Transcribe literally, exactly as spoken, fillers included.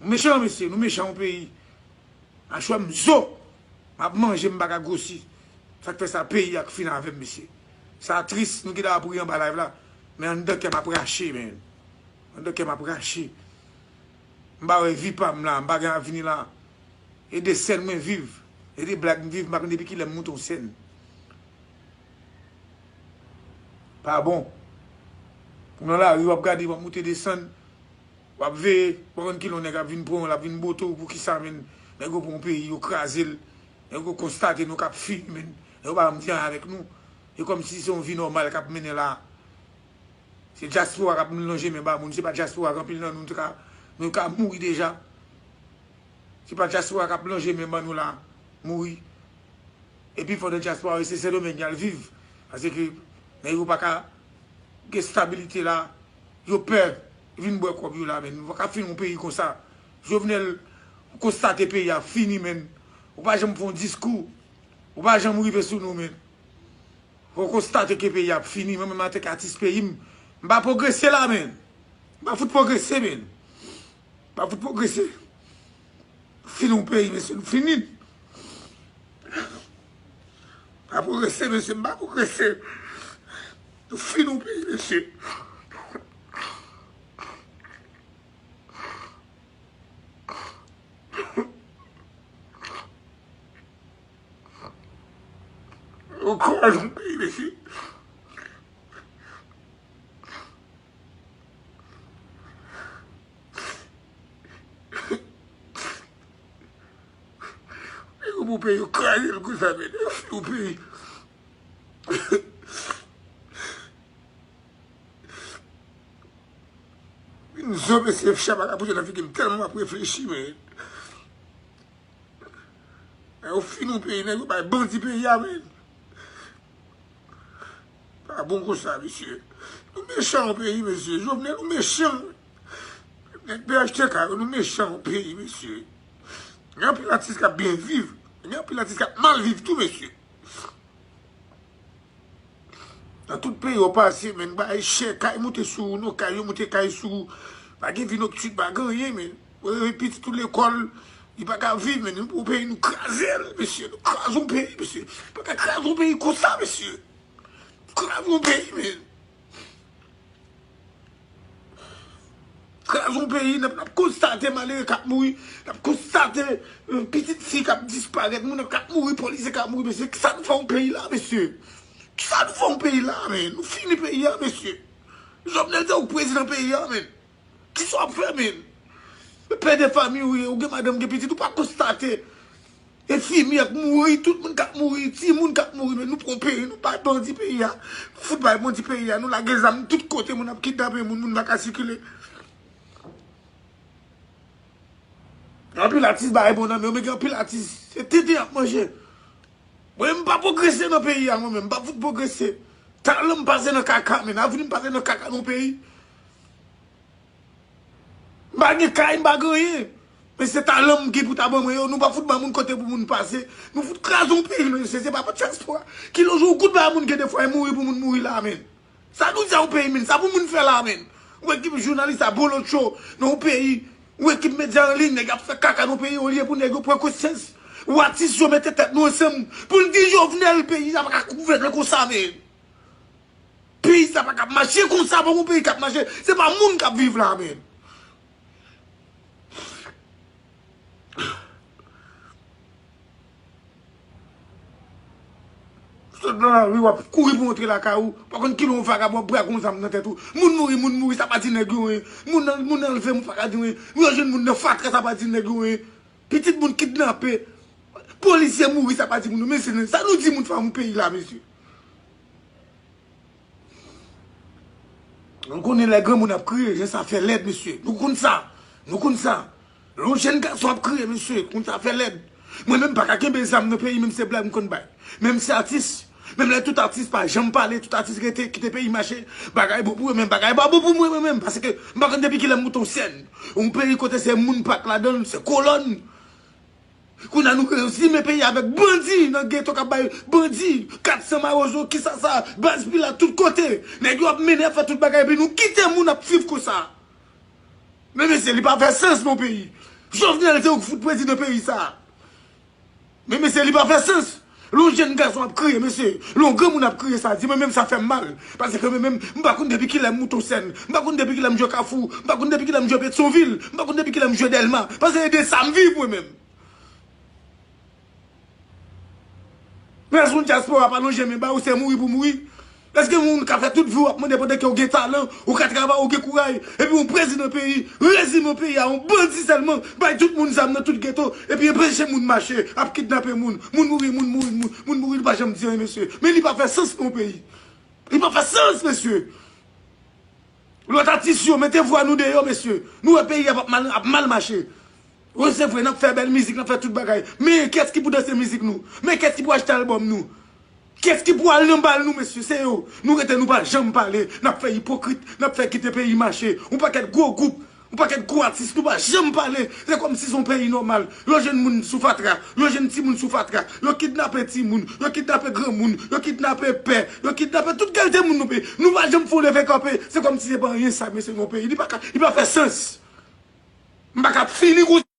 Nou mechan, mesye, nou mechan yon peyi. Machwè m zo. M ap manje, m pa ka gwosi. Sa k fè sa, peyi a k fin avè m, mesye. Sa tris, nou gentan ap ri anba live la. Men anndan kè m ap rache, men. Anndan kè m ap rache. M pa wè vi pa m la, m pa gen avni la. E de sèn mwen viv, e de blag m viv, m pa konn depi kilè m moute yon sèn. Pa bon. Ou nan lari, w ap gade, w ap moute desann, w ap veye, w ap konn kilè yon nèg ap vin pran w, l ap vin bote w, poukisa, men, nèg yo pran yon peyi, yo kraze l, nèg yo konstate nou k ap fini, men, nèg yo pa janm di anyen avèk nou. E kòmsi se yon vi nòmal k ap mennen la. Se dyaspora k ap lonje men ba moun. Se pa dyaspora k anpil nan nou, nou te ka, nou ka mouri deja. Se pa dyaspora k ap lonje men ban nou la, mouri. Epi fò nan dyaspora yo, se Sendomeng y al viv. Paske nèg yo pa ka gen estabilite la. Yo pè vin bwè kòb yo la, men nou pa ka fin yon peyi konsa. Jovenel, ou konstate peyi a fini, men. Ou pa janm fè yon diskou. Ou pa janm rive sou nou, men. Fò w konstate ke peyi a ap fini. Mwen menm, antanke atis peyi m, m pa pwogrese la, men. M pa fout pwogrese, men. M pa fout pwogrese. Fini yon peyi, mesye, nou fini. M pa pwogrese, mesye, m pa pwogrese. Nou fini yon peyi, mesye. Yo kraze yon peyi, mesye. Yo pou peyi, yo kraze l konsa, men. Yo fini yon peyi. Vin zo, mesye, chè pa ka pouse nan figi m tèlman m ap reflechi, men. Nèg yo fini yon peyi, nèg yo bay bandi peyi a, men. Pa bon konsa, mesye. Nou mechan yon peyi, mesye. Jovenel, nou mechan. Nèg P H T K yo, nou mechan yon peyi, mesye. Gen anpil atis k ap byen viv. Gen anpil atis k ap mal viv tou, mesye. Nan tout peyi w pase, men, bagay chè, kay moute sou ou, non, kay yo moute kay sou ou. Pa gen vi noktìn, pa gen anyen, men. Ou pitit ou lekòl, li pa ka viv, men. Nou pou peyi, nou kraze l, mesye. Nou kraze yon peyi, mesye. Pa ka kraze yon peyi konsa, mesye. Kraze yon peyi, men. Kraze yon peyi, n ap, n ap konstate malere k ap mouri, n ap konstate, euh, pitit fi k ap disparèt, moun k ap mouri, polisye k ap mouri, mesye. Kisa nou fè yon peyi la, mesye? Kisa nou fè yon peyi la, men? Nou fini peyi a, mesye. Jovenel se ou k prezidan peyi a, men. Kisa w ap fè, men? Pè de fanmi ou ye, ou gen madanm, gen pitit, ou pa konstate. Enfimyè k mouri, tout moun k ap mouri, timoun k ap mouri, men nou pran peyi, nou bay bandi peyi a. Fout bay bandi peyi a, nou lage zam tout kote, moun ap kidnape moun, moun pa ka sikile. Anpil atis bay bon nan men yo, men gen anpil atis, se tenten y ap manje. Mwen, m pa pwogrese nan peyi a, mwen menm, m pa fout pwogrese. Talan m pase nan kaka, men avni m pase nan kaka nan peyi. M pa gen kay, m pa gen anyen. Men se talan m gen pou ta ban mwen yo. Nou pa fout ban moun kote pou moun pase. Nou fout kraze yon peyi, mesye. Se pa pou dyaspora. Kilè jou ou gout ba moun gen defwa e mouri pou moun mouri la, men. Sa nou di a yon peyi, men? Sa pou moun fè la, men? Ou ekip jounalis a bolotcho nan yon peyi. Ou ekip medya an liy, nèg ap fè kaka nan yon peyi, olye pou nèg yo pran konsyans. Ou atis yo mete tèt nou ansanm pou n di Jovenel peyi sa pa ka gouvène konsa, men. Peyi sa pa ka ap mache konsa, pa gon peyi k ap mache. Se pa moun k ap viv la, men. Sot nan lari, w ap kouri pou antre lakay ou. Pa konn kilè yon vagabon ap brake yon zam nan tèt ou. Moun mouri, moun mouri, sa pa di nèg yo anyen. Moun nan, moun nan anlve, moun pa ka di anyen. Yo jwenn moun nan fatra, sa pa di nèg yo anyen. Pitit moun kidnape. Polisye mouri, sa pa di moun yo. Men se sa nou di moun fè yon peyi la, mesye. Nou konnen lè granmoun ap kriye, jan sa fè lèd, mesye. Nou konn sa. Nou konn sa. Lè yon jèn gason ap kriye, mesye, konn sa fè lèd. Mwen menm pa ka kenbe zam nan peyi, menm se blag m konn bay. Menm se atis. Menm lè tout atis pa janm pale, tout atis rete, kite peyi mache. Bagay bon pou yo, men bagay pa bon pou mwen, mwen menm. Paske m pa konn depi kilè m moute yon sèn. Yon peyi kote se moun pa k ladan l, se kolòn. Kounye a nou rezimen peyi a avèk bandi nan geto k ap bay bandi, kat san mawozo, kisa sa, baz pilat tout kote. Nèg yo ap mennen, ap fè tout bagay, epi nou kite moun ap viv konsa. Men mesye, li pa fè sans nan yon peyi. Jovenel, se ou ki fout prezidan peyi sa. Men mesye, li pa fè sans. Lè yon jèn gason ap kriye, mesye, lè yon granmoun ap kriye, sa di mwen menm, sa fè m mal. Paske mwen menm, m pa konn depi kilè m moute yon sèn. M pa konn depi kilè m jwe Kafou. M pa konn depi kilè m jwe Petyonvil. M pa konn depi kilè m jwe Dèlma. Paske e de sa m viv mwen menm. Men èske yon dyaspora pa lonje men ba ou, se mouri pou mouri? Èske moun ka fè tout vi w ap mande pandan ke w gen talan, ou ka travay, ou gen kouraj, epi yon prezidan peyi, reziman peyi a, yon bandi sèlman, bay tout moun zam nan tout geto, epi anpeche moun mache, ap kidnape moun, moun mouri, moun mouri, moun, moun mouri, li pa janm di anyen, mesye. Men li pa fè sans nan yon peyi. Li pa fè sans, mesye. Lòt atis yo, mete vwa nou deyò, mesye. Nou wè peyi a ap mal, ap mal mache. Wi, se vre, n ap fè bèl mizik, n ap fè tout bagay. Men kiyès ki pou danse mizik nou? Men kiyès ki pou achte albòm nou? Kiyès ki pou al nan bal nou, mesye? Se yo. Nou rete, nou pa janm pale. N ap fè ipokrit, n ap fè kite peyi mache. Yon pakèt gwo gwoup, yon pakèt gwo atis, nou pa janm pale. Se kòmsi se yon peyi nòmal. Yo jwenn moun sou fatra, yo jwenn timoun sou fatra, yo kidnape timoun, yo kidnape granmoun, yo kidnape pè, yo kidnape tout kalite moun nan peyi. Nou pa janm fè yon leve kanpe. Se kòmsi se pa anyen sa, mesye, nan yon peyi. Li pa ka, li pa fè sans. M pa ka fini konsa.